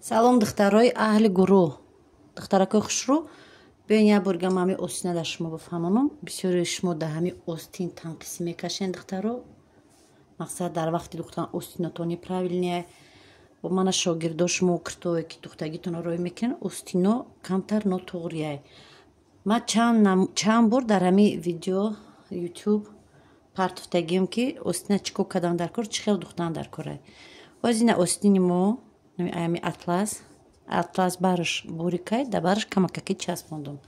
Салом, духтарои аҳли гурӯҳ, духтаракои хушрӯ. Биён, як бор гам ҳами остина дар шумо бифаҳмонам. Бисёри шумо дар ҳами остин танқисӣ мекашен, духтаро. Мақсад, дар вақти духтан остинатон неправильный. Бо мана шогирдо, шумо киртое ки духтагитонро рӯй мекунен, остино камтар нотуғрияй. Ман чанд бор дар ҳами видео Ютуб партофтагием, ки остина чӣ кор кардан дар кор, чӣ хел духтан дар корай. Ҳозир ина остини мо ами атлас барш бурикай, да барш камакаки часпондум.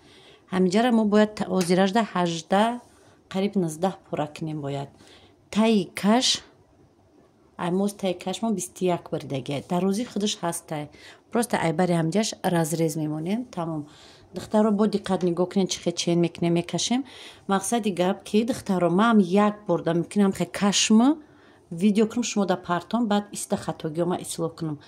Ҳаминҷара мо бояд ҳозиражда 18, қариб 19 пора кунем. Бояд таи каш аймоз, таи кашмо 21 баридагия, дарози худаш ҳастай, просто айбари ҳамҷаш разрез мемонем, тамом. Духтаро, бо диққат нигоҳ кунед, чӣ хел чен мекунем, мекашем. Мақсади гап ки, духтаро, ман як бор да мумкинам хе кашма видео кунам, шумо да партом, баъд иста хатогиҳо ман ислоҳ кунам,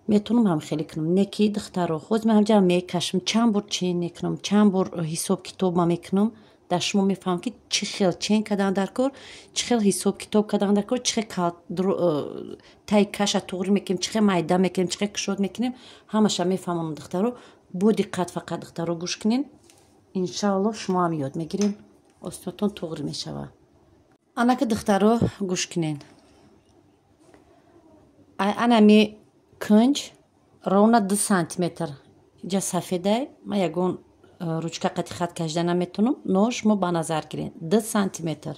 метавонам ҳам хеле кунам. Не ки, духтаро, ҳозир ман ҳамҷа мекашам, чанд бор чен мекунам, чанд бор ҳисоб китобма мекунам, дар шумо мефаҳмам, ки чӣ хел чен кардан дар кор, чӣ хел ҳисоб китоб кардан дар кор, чӣ хел таи каша туғрӣ мекунем, чӣ хел майда мекунем, чӣ хел кушод мекунем, ҳамаша мефаҳмонам. Духтаро, бо диққат фақат, духтаро, гӯш кунен. Иншааллоҳ, шумо ҳам ёд мегирем, остинотон туғрӣ мешавад. Анака, духтаро, гӯш кунен. Анами кунҷ ровно 2 сантиметр иҷа сафедай. Ман ягон ручка қати хат кашида наметавонам, но шумо ба назар гирен, 2 сантиметр.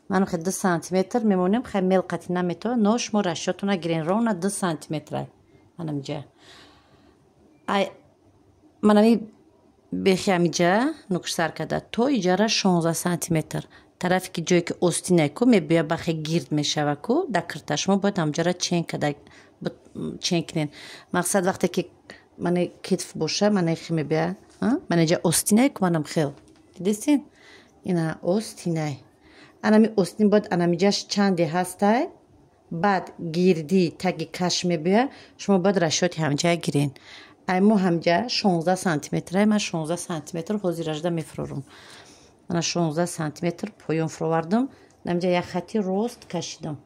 Ман хе 2 сантиметр мемонем, хай мел қати наметавонам, но шумо расчётона гирен, ровно 2 сантиметра. Анамиҷа ай манами бехи ҳамиҷа нукш сар карда то иҷара 16 сантиметр. Тарафе ки ҷое ки остинай ку мебоя, бахе гирд мешава ку да кирта, шумо бояд ҳамҷара чен карда чен кунен. Мақсад, вақте ки мане китф боша, мане хи мебоя, манеҷа остинай ку, манам хел дидестин, ина остинай. Анами остин бояд анамиҷаш чанде ҳастай, баъд гирди таги каш мебоя, шумо бояд расчёти ҳамҷая гирен. Ай мо ҳамҷа 16 сантиметрай, ман 16 сантиметр ҳозиражда мефурорум. Мана, 16 сантиметр поён фуровардам, намҷа як хати рост кашидам,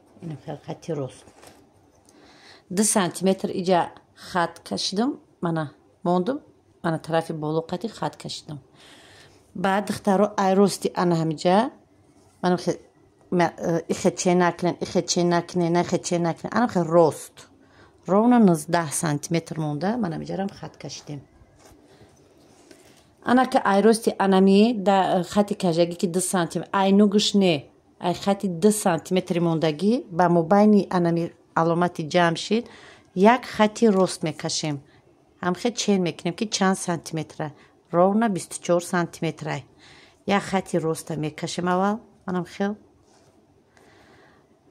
хати рост 2 сантиметр иҷа хат кашидам, мана мондум, мана тарафи боло қати хат кашидам. Баъд, духтаро, ай рости ана ҳамиҷа мана ихе че накунен, ихе че накунен, ихе че накунен, ана хе рост ровно 19 сантиметр монда, мана ҳамиҷарам хат кашидем. Анака айрости анами да хати кажагӣ, ки 2 сантиметр, ай нугуш не, ай хати 2 сантиметри мондагӣ ба мобайни анами аломати ҷамъ шид, як хати рост мекашем, ҳамхе чен мекунем, ки чанд сантиметра. Ровно 24 сантиметрай. Як хати роста мекашем аввал, манам хел,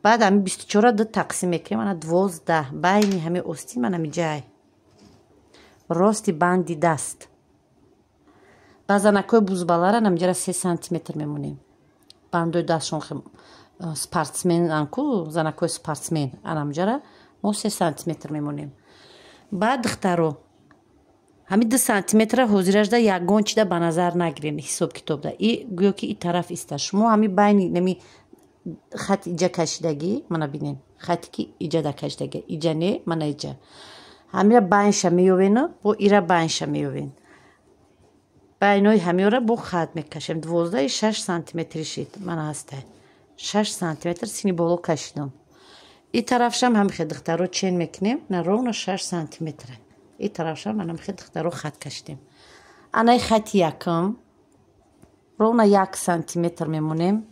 баъд ҳами 24-ра ду тақсим мекунем, ана 12. Байни ҳами остин, манами ҷай рости банди даст. Ба занакҳои бузбалара намҷара 3 сантиметр мемонем. Бандои дастшон спортсмен анку, занакҳои спортсмен, анамҷара мо 3 сантиметр мемонем. Баъд, духтаро, ҳамин 2 сантиметра ҳозиражда ягон чида ба назар нагирем, ҳисоб китобда и гӯё ки и тараф иста. Шумо ҳами байни нами хати иҷа кашидагӣ, мана бинен, хати ки иҷада кашидагӣ, иҷа не, мана иҷа ҳамира байнша меёвену бо ира байнша меёвен, байнои ҳамиёра бо хат мекашем. 12,6 сантиметри шид, мана ҳастай, 6 сантиметр сини боло кашидам. И тарафшам ҳамихе, духтаро, чен мекунем, на ровно 6 сантиметра. И тарафшам анамихе, духтаро, хат кашидем. Анаи хати якум ровно 1 сантиметр мемонем.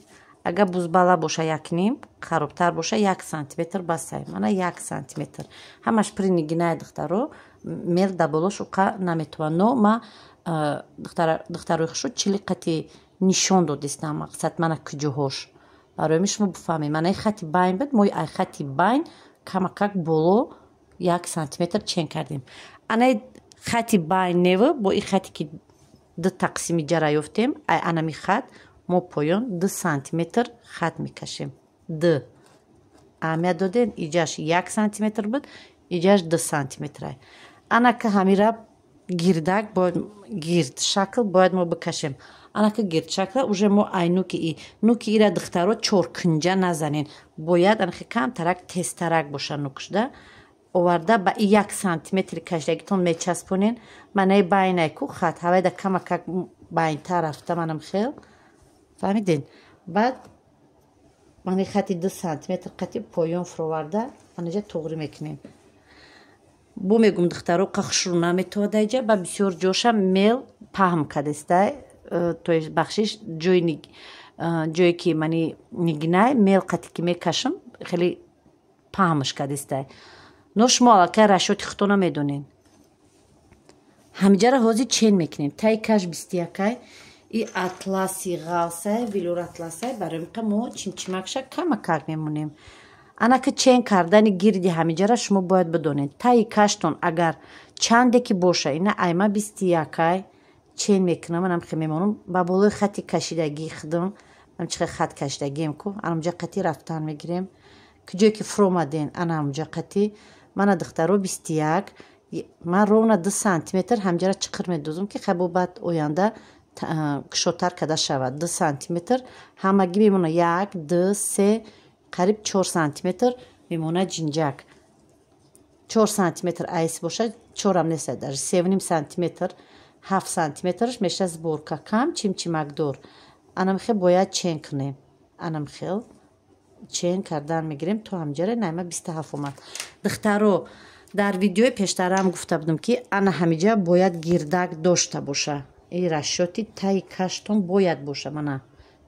Агар бузбала боша, якним, харобтар боша, 1 сантиметр басай. Мана 1 сантиметр ҳамаш принигинай, духтаро, мел да болош уқа наметова. Но ма, духтарои хушу, чили қати нишон додистам, мақсад, мана куҷоҳош, барои шумо бифаҳмед. Манаи хати байн буд, мо ай хати байн камакак боло 1 сантиметр чен кардем. Анаи хати байн нева бо и хате ки ду тақсими ҷара ёфтем, ай анами хат мо поён 2 сантиметр хат мекашем. Д аҳамият додем, иҷаш 1 сантиметр буд, иҷаш 2 сантиметрай. Анака ҳамира гирдак бояд, гирд шакл бояд мо бикашем. Анака гирд шакла уже мо ай нуки и нуки ира, духтаро, чоркунҷа назанен, бояд анахи камтарак тезтарак боша нукшда. Оварда ба и 1 сантиметри кашидагитон мечаспонен. Манаи байнай ку хат ҳавайда камакак байнтар рафта, манам хел, фаҳмиден? Баъд мани хати 2 сантиметр қати поён фуроварда, манаҷа туғрӣ мекунем. Бо мегум, духтаро, қахшру наметавад. Айҷа ба бисёр ҷоша мел паҳм кадестай, то есть, бахшиш, ҷое ки мани нигинай мел қати ки мекашам, хеле паҳмш кадестай. Но шумо аллакай расчёти худтона медонед. Ҳамиҷара ҳозир чен мекунем. Таи каш 21-ай, и атласи ғалсай, велюр атласай, барои миқа мо чимчимакша камакак мемонем. Анака чен кардани гирди ҳамиҷара шумо бояд бидонед. Таи каштон агар чанде ки боша, ина айма 21-ай, чен мекунам, манам хе мемонам ба болои хати кашидагии худам. Ам чихе хат кашидагием ку, анамҷа қати рафтан мегирем. Куҷое ки фуромаден, ана ҳамҷа қати. Мана, духтаро, 21. Ман ровно 2 сантиметр ҳамҷара чиқир медозум, ки хабо баъд оянда кушодтар карда шавад. 2 сантиметр ҳамагӣ мемона, як, ду, се, қариб 4 сантиметр мемона. Ҷинҷак 4 сантиметр айс бошад, чорам нест, даже 3,5 сантиметр, 7 сантиметрш меша сборка, кам чимчимакдор. Анамхел бояд чен кунем, анамхел чен кардан мегирем то ҳамҷара. Найма 27 омад. Духтаро, дар видеои пештараам гуфта будам, ки ана ҳамиҷа бояд гирдак дошта боша. И расчёти таи каштон бояд боша. Мана,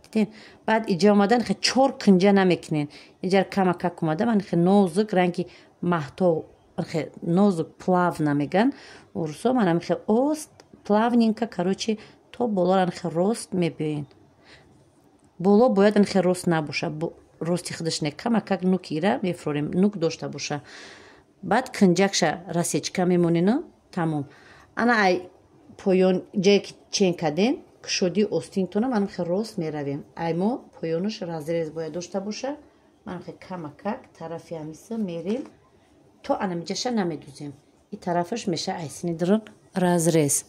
диден? Баъд иҷа омадан хе чор кунҷа намекунен. Иҷа камакак омада, ман хе нозук, ранги маҳто, хе нозук, плавно меган урусо, манам хе ост, плавненько, короче, то боло анхе рост мебиёен. Боло бояд анхе рост набоша, рости худаш не, камакак нукира мефурорем, нук дошта боша. Баъд кунҷакша рассечка мемонену тамом. Ана ай поён, ҷое ки чен кардем, кушодии остинтона манам хе рост меравем. Ай мо поёнаш разрез бояд дошта боша. Манам хе камакак тарафи ҳамиса мерем, то анамиҷаша намедузем. И тарафаш меша айсини дурун разрез.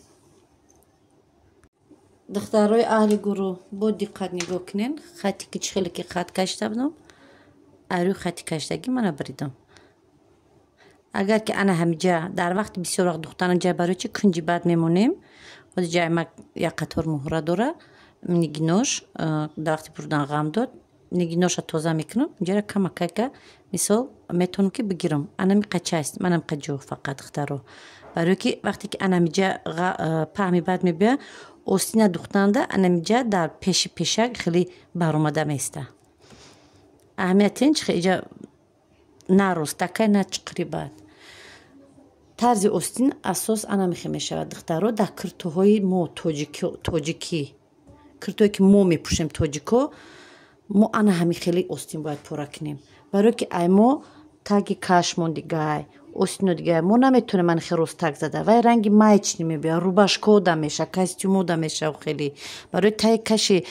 Духтарои аҳли гурӯҳ, бо диққат нигоҳ кунен. Хати ки чӣ хеле ки хат кашида будам, айрӯи хати кашидагӣ мана бридам. Агар ки ана ҳамиҷа дар вақти бисёр вақт духтарам ҷай, барои чи кунҷи бад мемонем? Ҳози ҷай ма як қатор муҳра дора, нигинош дар вақти бурдан ғам дод. Нигиноша тоза мекунам, инҷара камакака мисол метавонам ки бигирам. Анами қачаст, манам қаҷо фақат, духтаро, барое ки вақте ки анамиҷа паҳми бад мебиёяд, остина духтанда анамиҷа дар пеши пешак хеле баромада меиста. Аҳамиятин чи иҷа на ростакай, на чиқири бад. Тарзи остин асос анамихе мешавад, духтаро. Дар киртоҳои мо, тоҷикӣ, киртое ки мо мепӯшем, тоҷико, мо ана ҳами хеле остин бояд пора кунем, барое ки ай мо таги кашмон дигай, остино дигай. Мо наметонем ани хе ростак зада, вай ранги маечный мебиёд, рубашкода меша, костюмода меша. Хеле барои таи каши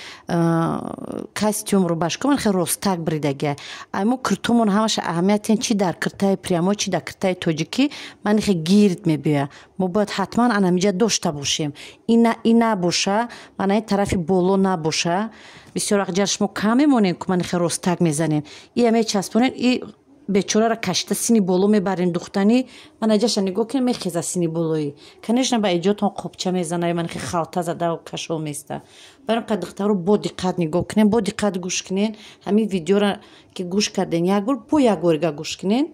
костюм, рубашко ман хе ростак бридагия. Ай мо киртомон ҳамаша аҳамиятен, чи дар киртаи прямой, чи дар киртаи тоҷикӣ, ман хе гирд мебиёяд. Мо бояд ҳатман анамиҷа дошта бошем. И набоша, мана ин тарафи боло набоша. Бисёр вақт ҷар шумо кам мемонем, ку мани хе ростак мезанем, ия мечаспонем, и бечораро кашида сини боло мебарем. Духтанӣ, ман аҷаша нигоҳ кунем, мехеза сини болоӣ. Конечно, ба иҷотон қопча мезана, ман хе халта зада кашол места. Барои қа, духтаро, бо диққат нигоҳ кунем, бо диққат гӯш кунен. Ҳамин видеора ки гӯш карден як бор, бо як борига гӯш кунен.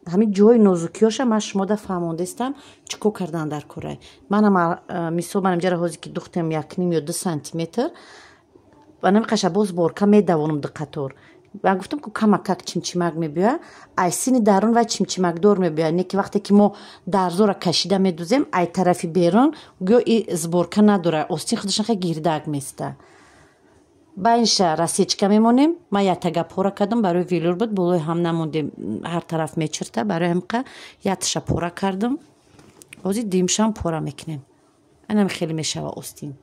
Ҳамин ҷои нозукиёша ман шумода фаҳмондастам, чӣ кор кардан дар корай. Манам мисол, манам ҷара ҳозир ки духтем 1,5 ё 2 сантиметр, манам қаша боз борка медавонам ду қатор. Ман гуфтам, ку камакак чимчимак мебиёяд, ай сини дарун вай чимчимакдор мебиёяд. Не ки вақте ки мо дарзора кашида медузем, ай тарафи берун гӯё и сборка надорад, остин худашон хе гирдак места. Байнша рассечка мемонем. Ман яктага пора кардам, барои велюр буд, болои ҳам намондем, ҳар тараф мечирта. Барои ҳамқа якташа пора кардам, ҳозир димшам пора мекунем. Анам хеле мешава остин.